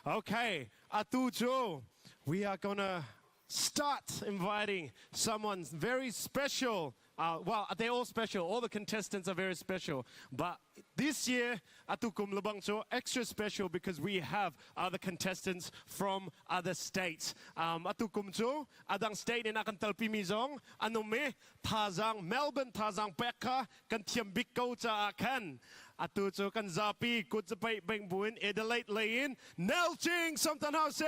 Okay, atu cu we are gonna start inviting someone very special. Well, they're all special. All the contestants are very special. But this year, atu kum lebang cu extra special because we have other contestants from other states. Atu kum cu adang state in a kan talpimi zong an um i thazaang Melbourne thazaang pek kha kan thiam bik ko caah khan atu cu kan zapi kut zapaih beng buin Adelaide lei in Nel Ching Somtan House.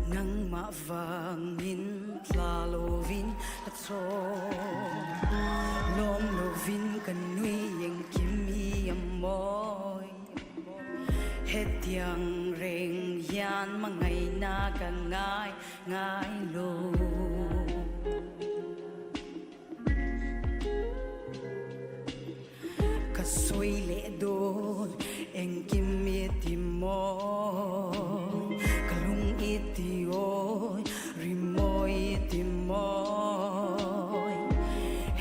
Nangmah vangin tla lovin ka chaw lawm lovin ka nui engkim hi a mawi Hetiang reng hian mangaina ka ngai ngai lo. Ka soi le dawn engkim i ti mawi ka lung i ti awi rimawi i ti mawi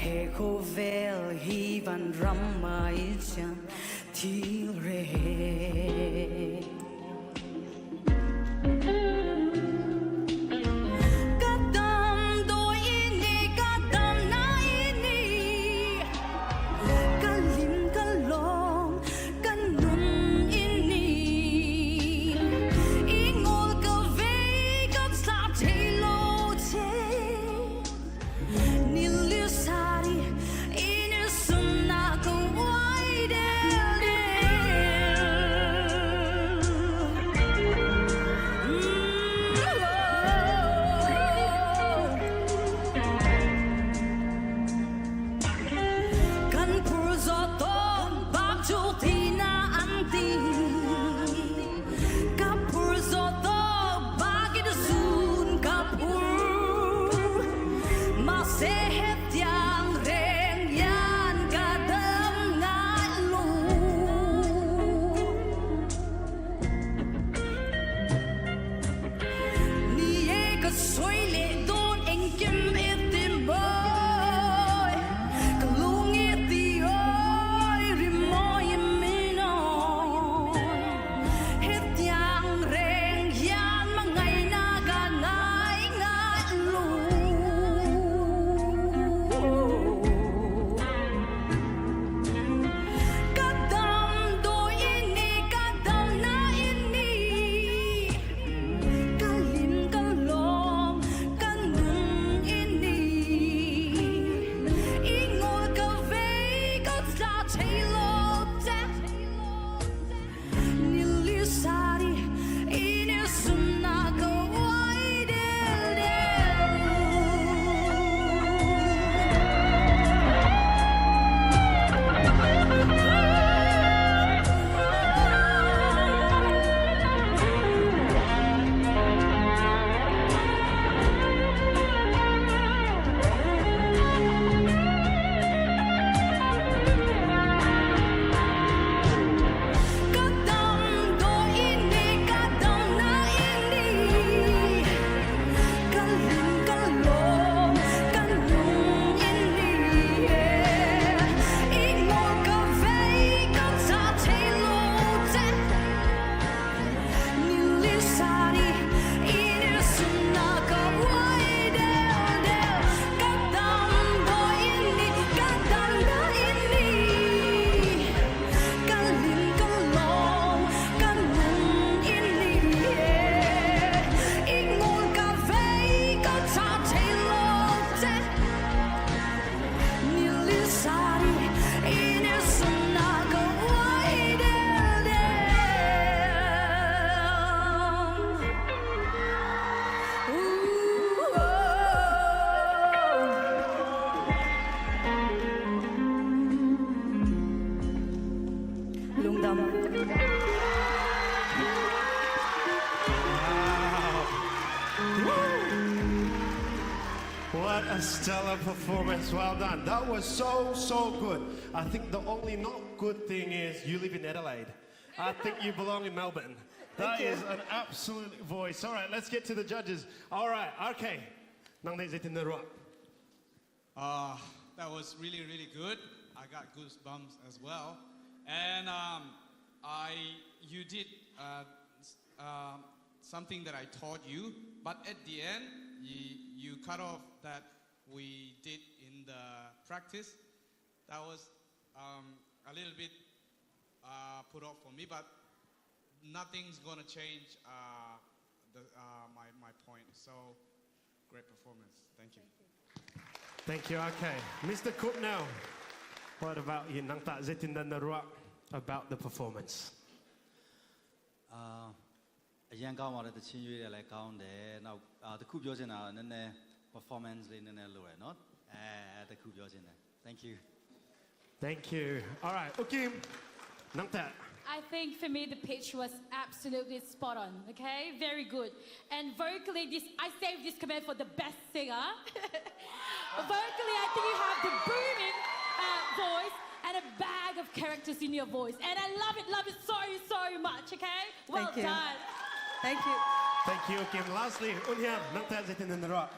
he khawvel hi vanram mai chian thil re. Ka dam doi ini ka dam na ini ka lim ka lawm ka nun ini i ngol ka vei ka thla thei lo che Nilusari inisunna ka uai del del. Kan phur zo ton bak chu thi na an ti. Ka phur zo to bagin sun ka phur ma se het tiang reng yan ka dam ngai lu Ni e ka soi le don engkim e ti moi Ka lung e ti oi rimoi minoi Hetiang reng hian mangai na ka ngai ngai lu. What a stellar performance. Well done. That was so, so good. I think the only not good thing is you live in Adelaide. I think you belong in Melbourne. That Thank you. is an absolute voice. All right, let's get to the judges. All right, okay. Nang nih zeitin na ruah? That was really, really good. I got goosebumps as well. And I, you did something that I taught you, but at the end, you cut off that we did in the practice. That was a little bit put off for me, but nothing's gonna change my point. So, great performance. Thank you. Thank you. Okay. Mr. Cook now. What about you? Nang tah zeitin dah na ruah about the performance? အာအရမ်းကောင်းပါတယ်သီချင်းရွေးတယ်လည်းကောင်းတယ်နောက်အာတခုပြောချင်တာကနည်းနည်း performance လေးနည်းနည်းလိုရယ်နော်အဲတခုပြောချင်တယ် thank you. Thank you. All right. Okay. Nang tah. I think for me the pitch was absolutely spot on. Okay, very good. And vocally, this I saved this comment for the best singer. Vocally, I think you have the booming voice and a bag of characters in your voice, and I love it so so much. Okay, well Thank you. done. Thank you. Thank you, Kim. Lastly, Unhyam, nang tah zeitin dah na ruah?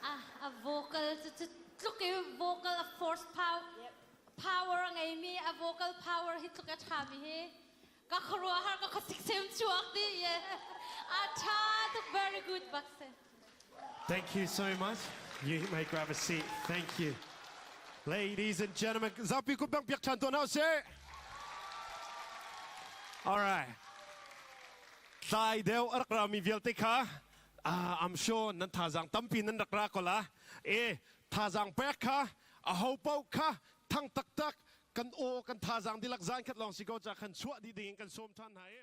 Ah, a vocal cu cu tluk i vocal a force power power a ngeimi a vocal power hi tluk a ṭhami hi ka khuaruahhar ka khuasik sem chuak dih ye a ṭha tuk, very good bak si. Thank you so much. You may grab a seat. Thank you. Ladies and gentlemen, zapi kut bang piak chan to now say. All right. Tlai deuh a rak rami vialte kha ah, I'm sure nan thazaang tampi nan rak ra ko la. E thazaang pek kha a ho paoh kha thang taktak kan aw kan thazaang dilak zan khat lawng si ko ca khan chuah dih ding in kan sawm than hna i.